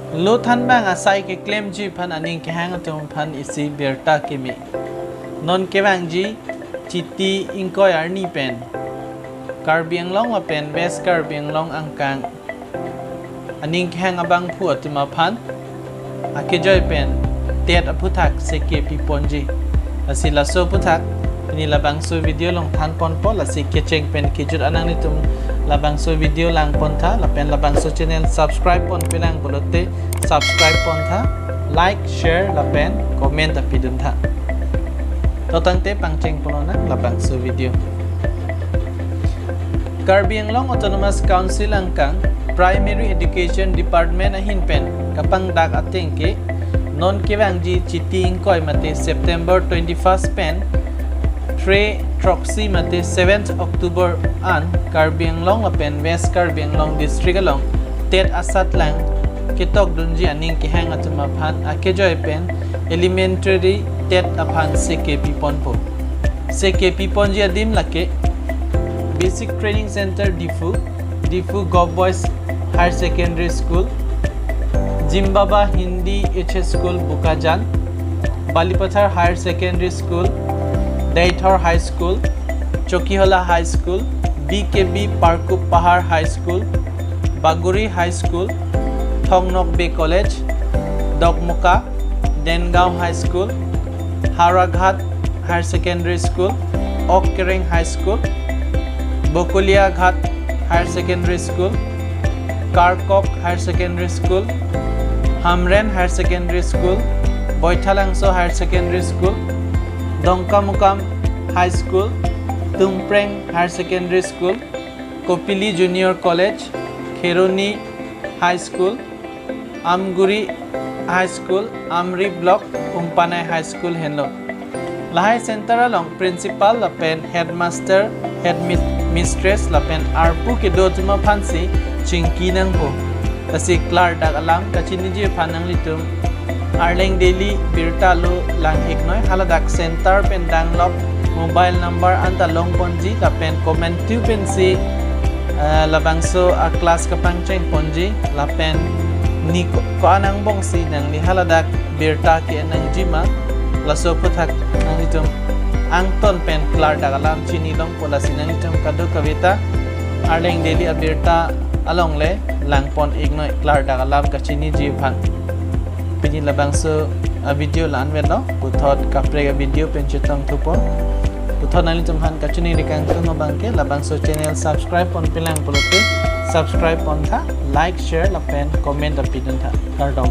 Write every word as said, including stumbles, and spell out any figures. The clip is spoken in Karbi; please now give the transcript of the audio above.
Lo thanbang asai keklemji aphan aning kehang atum aphan isi birta kimi. Non kevangji Chiti ingkoi arni pen Karbi Anglong lapen West Karbi Anglong angkang aning kehang abangphu atum aphan akejoi pen TET aphuthak seke piponji. Lasi laso aphuthak pini labangso video along thanponpo, lasi kecheng pen kejut an nanglitum labangso video langpontha lapen labangso channel subscribe ponpelang pulote subscribe pontha, like, share lapen comment ta piduntha. To tangte pangcheng ponlonang labangso video. Karbi Anglong Autonomous Council angkang Primary Education Department ahin pen kapangdak ateng ke non kevangji Chiti ingkoi mate September twenty-first pen thre throksi mate seventh October an Karbi Anglong lapen West Karbi Anglong District along TET asatlang ketokdunji aning kehang atum aphan akejoi pen elementary TET aphan seke piponpo. Seke piponji adim lake Basic Training Center Diphu, Diphu Govt Boys Higher Secondary School, Jimbaba Hindi H S School Bokajan, Balipathar Higher Secondary School, Deithor High School, Chokihola High School, B K B Parkup Pahar High School, Bagori High School, Thongnokbe College, Dokmoka, Dengaon High School, Howraghat Higher Secondary School, Okkereng High School, Bokolia Ghat Higher Secondary School, Karkok Higher Secondary School, Hamren Higher Secondary School, Boithalangso Higher Secondary School, Dongkamukam High School, Tumpreng Higher Secondary School, Kopili Junior College, Kheroni High School, Amguri High School, Amri Block, Umpanai High School henlo. Lahai center along principal lapen headmaster, headmistress lapen arpu kedo atum aphansi chingki nangpo. Lasi klardak alam kachiniji aphan nanglitum Arleng Daily birta lo lang-iknoi, haladak center pen danglok, mobile number anta longponji lapen komantu pensi eh, labangso a-class kapangchengponji lapen ni ko, ko-an angbongsi nangli haladak birta ke-en nangji ma, laso aphuthak nanglitum angton pen klardak alam chini longpo. Lasi nanglitum kadokaveta Arleng Daily abirta along le langpon-iknoi klardak alam kachiniji aphan. Pini labangso a-video la-an avelo, puthot kaprek a-video pen chetongthupo. Puthot nanglitum aphan kachiningri kangtung abangke labangso channel subscribe ponpelang pulote subscribe pontha, like, share lapen comment ta piduntha. Kardom.